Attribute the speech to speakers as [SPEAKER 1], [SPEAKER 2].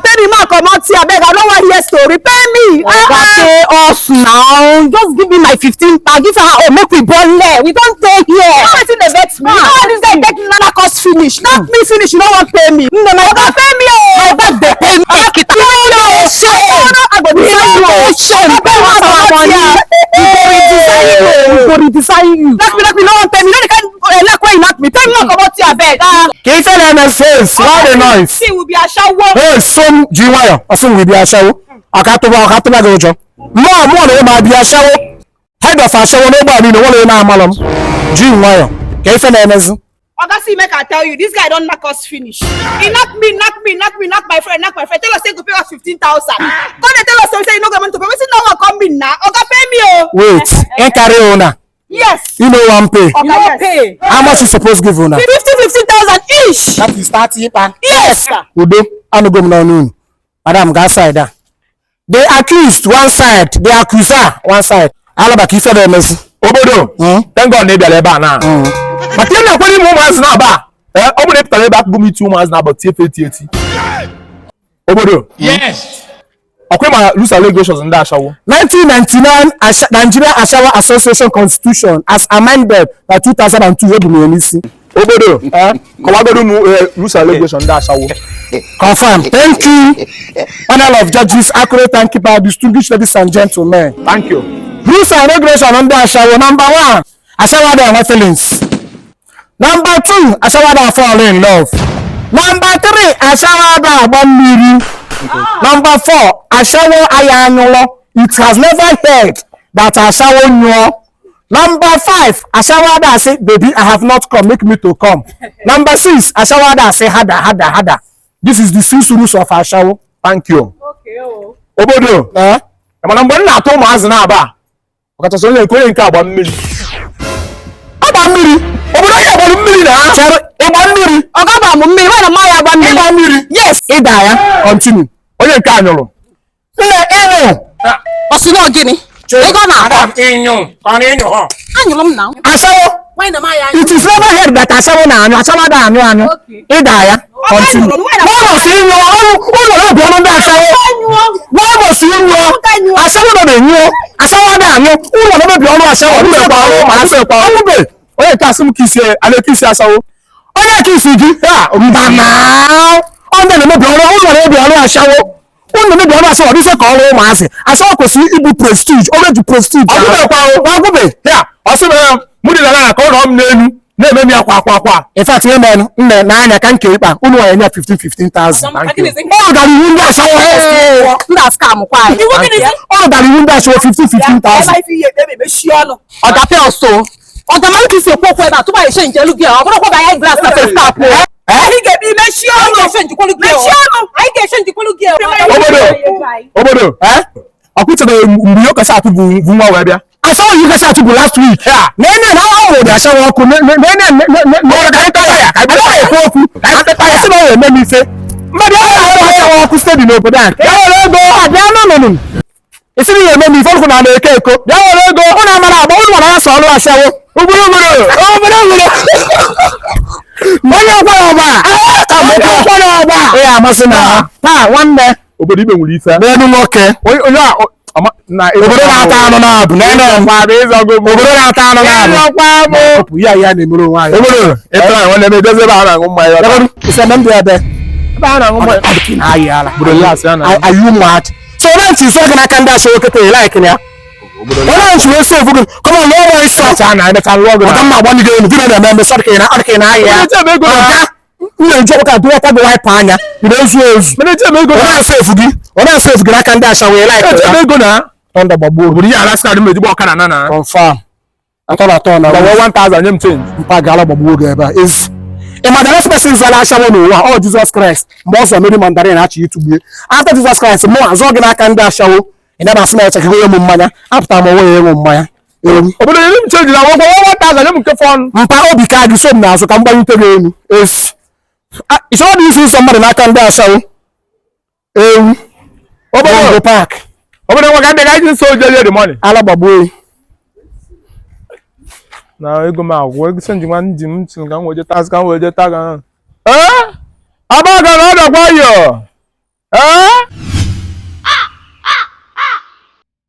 [SPEAKER 1] Pay me, ma comot here abeg. I no wan hear story. Pay me.
[SPEAKER 2] Oga, pay us now. Just give me my 15 pound. Give her own, make we bole. We don dey here.
[SPEAKER 1] You know wetin dey vex me? You know how this guy take nana cost finish? Knock me finish, you no wan pay me.
[SPEAKER 2] Nne, my
[SPEAKER 1] Oga,
[SPEAKER 2] back,
[SPEAKER 1] pay me o.
[SPEAKER 2] my back dey pain me.
[SPEAKER 1] No, no,
[SPEAKER 2] Shame.
[SPEAKER 1] no, I go
[SPEAKER 2] We
[SPEAKER 1] design you
[SPEAKER 2] no
[SPEAKER 1] o.
[SPEAKER 2] go shame.
[SPEAKER 1] Oga,
[SPEAKER 2] Pay
[SPEAKER 1] pay
[SPEAKER 2] us
[SPEAKER 1] me
[SPEAKER 2] our
[SPEAKER 1] comot
[SPEAKER 2] money.
[SPEAKER 1] here.
[SPEAKER 2] We go redesign you. We go redesign you.
[SPEAKER 1] Knock me, knock me, no wan pay me. You know the kind knack wey you knack me. Pay me, ma comot here abeg. Ah.
[SPEAKER 3] Ka ife na-eme sales, why the noise?
[SPEAKER 1] See, we be ashawo.
[SPEAKER 3] Hey, so m ji nwayọ, ọsị m wee ashawo. Ọka atụba gị ụjọ. Mụọ na ma bịa ashawo. Head of ashawo n'ogbe a niile, nwere onye na-amalụ m. Ji nwayọ, ka ife na-emezi.
[SPEAKER 1] Oga, see, make I tell you, this guy don knack us finish. He knack me, knack me, knack me, knack my friend, knack my friend. Tell us say he go pay us 15,000. Come dey tell us say he no get money to pay. Wetin that one come mean na? Oga, pay me o.
[SPEAKER 3] Wait, ị carry una.
[SPEAKER 1] Yes.
[SPEAKER 3] You no wan pay.
[SPEAKER 1] Oga,
[SPEAKER 2] You no
[SPEAKER 1] yes.
[SPEAKER 2] pay.
[SPEAKER 3] How much you suppose give una?
[SPEAKER 1] 50 15,000 each.
[SPEAKER 3] That is 30 pa.
[SPEAKER 1] Yes.
[SPEAKER 3] Udo, anụgo m n'ọnụ unu. Madam, gaa side a. The accused one side, the accuser one side. Alaba, ka ife na-emezi.
[SPEAKER 4] Obodo, thank God na ị bịara ebe a na maka ihe na-ekwere ime ụmụazị na-aba. Ee, ọ bụrụ na ị pụtara ebe akụkụ m iti ụmụazị na-aba tie efe eti eti. Obodo, ọkwa ma rules and regulations ndị ashawo.
[SPEAKER 3] 1999 Nigeria Ashawo Association Constitution as amended by 2002, ebu m ya n'isi.
[SPEAKER 4] Obodo, kọwagodo m rules and regulations ndị ashawo.
[SPEAKER 3] Confirm. Thank you. Panel of judges, accurate timekeeper, distinguished ladies and gentlemen.
[SPEAKER 4] Thank you.
[SPEAKER 3] Rules and regulation ndị ashawo. Number one, ashawo adịghị enwe feelings. Number two, ashawo adịghị fall in love. Number three, ashawo adịghị agba mmiri. Number four, ashawo aya anyụlọ. It has never heard that ashawo nyụọ. Number five, ashawo adịghị asị, "Baby, I have not come, make me to come." Number six, ashawo adịghị asị, "Hada, hada, hada." This is the six rules of ashawo.
[SPEAKER 4] Thank you. Obodo.
[SPEAKER 3] Eh?
[SPEAKER 4] Mana mgbe m na-atụ ụmụazị na-aba, ọkachasị onye nke agba mmiri.
[SPEAKER 3] Agba mmiri?
[SPEAKER 4] Obodo, onye agbara mmiri na
[SPEAKER 3] Chere, ịgba mmiri?
[SPEAKER 1] Oga, gba m mmiri. Why na ma ya agba mmiri?
[SPEAKER 3] Ịgba mmiri?
[SPEAKER 1] Yes.
[SPEAKER 3] Ịda ya. Continue.
[SPEAKER 4] Onye nke a nyụrụ.
[SPEAKER 3] Nne, ịnyụ.
[SPEAKER 2] Ọ sị na ọ gịnị? Ego na-akọ.
[SPEAKER 3] Ịnyụ ka ọ na-ịnyụ họ.
[SPEAKER 2] Anyụrụ m na.
[SPEAKER 3] Ashawo.
[SPEAKER 2] Why na ma ya anyụ?
[SPEAKER 3] It is never heard that ashawo na-anyụ. Ashawo ada anyụ anyụ. Ịda ya. Continue.
[SPEAKER 1] Anyụrụ, why na-
[SPEAKER 3] Why must ịnyụ? Ụlọ na-ebi ọnụ ndị ashawo. Why must ịnyụ? Ashawo nọ na-enyụ. Ashawo ada anyụ. Ụlọ na-emebi ọrụ ashawo.
[SPEAKER 4] Ọnụbekwa ọrụ ụmụazị.
[SPEAKER 3] Ọnụbe.
[SPEAKER 4] Onye nke asị m ka isi a na-eke isi ashawo.
[SPEAKER 3] Onye ka isi gị mba na ọ ndị na-emebi ọrụ ụlọ na-emebi ọrụ ashawo. Ụlọ na-emebi ọrụ ashawo dịsị ka ọrụ ụmụazị. Ashawo kwesịrị ịbụ prestige. O meju prestige.
[SPEAKER 4] Ọgụbekwa o.
[SPEAKER 3] Ọgụbe.
[SPEAKER 4] Ya ọ sị m ya mụ dị na ka ọ nọ m n'elu na-eme m ya kwa kwa kwa.
[SPEAKER 3] In fact, ihe mere nne n'anya ka nke ịkpa unu nwere nye 15 15,000. Ọ dara iwu ndị ashawo.
[SPEAKER 2] Ndị a scam kwa anyị.
[SPEAKER 3] Ọ dara iwu ndị ashawo 15 15,000.
[SPEAKER 1] Ebe ife ihe ekpe mechie ọnụ.
[SPEAKER 2] Ọga, pay us o. Ọga, mara ka isi ekwu okwu ebe a tupu anyị change elu gị a. Ọ bụrụkwa bụ anyị glass na first tap o.
[SPEAKER 1] Anyị ga-ebi mechie
[SPEAKER 2] Anyị
[SPEAKER 1] ọnụ.
[SPEAKER 2] ga-echange kwelu gị o.
[SPEAKER 1] Mechie ọnụ.
[SPEAKER 2] Anyị ga-echange kwelu gị o.
[SPEAKER 4] Obodo, obodo, ọkụchebeghị mgbe ihe kacha atụ bụ nwa wee bịa.
[SPEAKER 3] Ashawo yi kacha atụ bụ last week. Na-enye na ahụ dị ashawo ọkụ na-enye.
[SPEAKER 4] Obodo, ka anyị tọwa ya, ka anyị
[SPEAKER 3] anaghị ekwu okwu ka anyị sị na ọ ga-eme m ife mmadụ ahụ ahụ ashawo ọkụ steady n'obodo a. Bịa were ego a, bịa n'ụnụnụ isi na ihe eme m ife ọkụ na na-eko eko. Bịa were ego. Ụnụ amara agba ụnụ mara ya sọ ọrụ ashawo.
[SPEAKER 4] Obodo, obodo.
[SPEAKER 3] Obodo, obodo, onye ọkwara ọgba, onye ọkwara ọgba ị amasị na taa nwanne.
[SPEAKER 4] Obodo, ibe nwere ife.
[SPEAKER 3] N'elu nwoke.
[SPEAKER 4] Onye a na
[SPEAKER 3] Obodo na-ata anụ na-abụ n'elu. Obodo na-ata anụ na-abụ ya ya na-emere onwe anyị.
[SPEAKER 4] Obodo, ịtara nwanne m edozi ebe a na-aṅụ mmanya.
[SPEAKER 3] Ebe ise na ndị ebe
[SPEAKER 4] Ebe a na-aṅụ mmanya.
[SPEAKER 3] Ọ na-ayị ala.
[SPEAKER 4] Obodo, last ya na
[SPEAKER 3] Are you mad? So onye nchi sọ gị n'aka ndị ashawo kịta ị like ya? Onye nchi wee save gị? Come on, lụọ m ịsọ.
[SPEAKER 4] Emecha na emecha lụọ gị.
[SPEAKER 3] Ọga mma agbanye gị elu gị na-eme eme sọ dị ka ị na-ayị ya.
[SPEAKER 4] Obodo, eche m ego na
[SPEAKER 3] Ọga, m na-eji ọkụ ka dụwakwa gị wipe anya ị na-ezu ezu.
[SPEAKER 4] Mana eche m ego
[SPEAKER 3] Ọ
[SPEAKER 4] na
[SPEAKER 3] na-asave gị, ọ na-asave gị n'aka ndị ashawo ị like
[SPEAKER 4] Eche m
[SPEAKER 3] ya?
[SPEAKER 4] ego na
[SPEAKER 3] Thunder gbagbuo.
[SPEAKER 4] Obodo, ihe ala sị m ejigbo ọkada na
[SPEAKER 3] Confirm. Atọ na atọ na
[SPEAKER 4] gbawa 1000 nye m change.
[SPEAKER 3] Mpaghara gbagbuo gị ebe a ezi. Ị ma the next person zara ashawo n'ụwa ọ Jizọs Kraịst mgbe ọ zọ Mary Magdalene achị ịtụgbue. After Jizọs Kraịst, mụ azọ gị n'aka ndị ashawo, ị naba asị na eche gị m mmanya apụtara m onwe ya ịṅụ mmanya ewu.
[SPEAKER 4] Obodo, nye m change na gwagwa 1000 nye m nke fọn.
[SPEAKER 3] Mpa, obi ka gị so m n'azụ ka m gbanyite gị elu ezi. Ị chọrọ dị isi nsọ mmadụ n'aka ndị ashawo ewu.
[SPEAKER 4] Obodo.
[SPEAKER 3] Bongo Park.
[SPEAKER 4] Obodo, nwa ka ndị ga iji nso oje the money.
[SPEAKER 3] Ala gbagbuo.
[SPEAKER 4] Na ego m agwụ, ego change nwa nji m si ka m wee je taa ka m wee je taa ka ee abaga na ọdọkwa yo. Eh?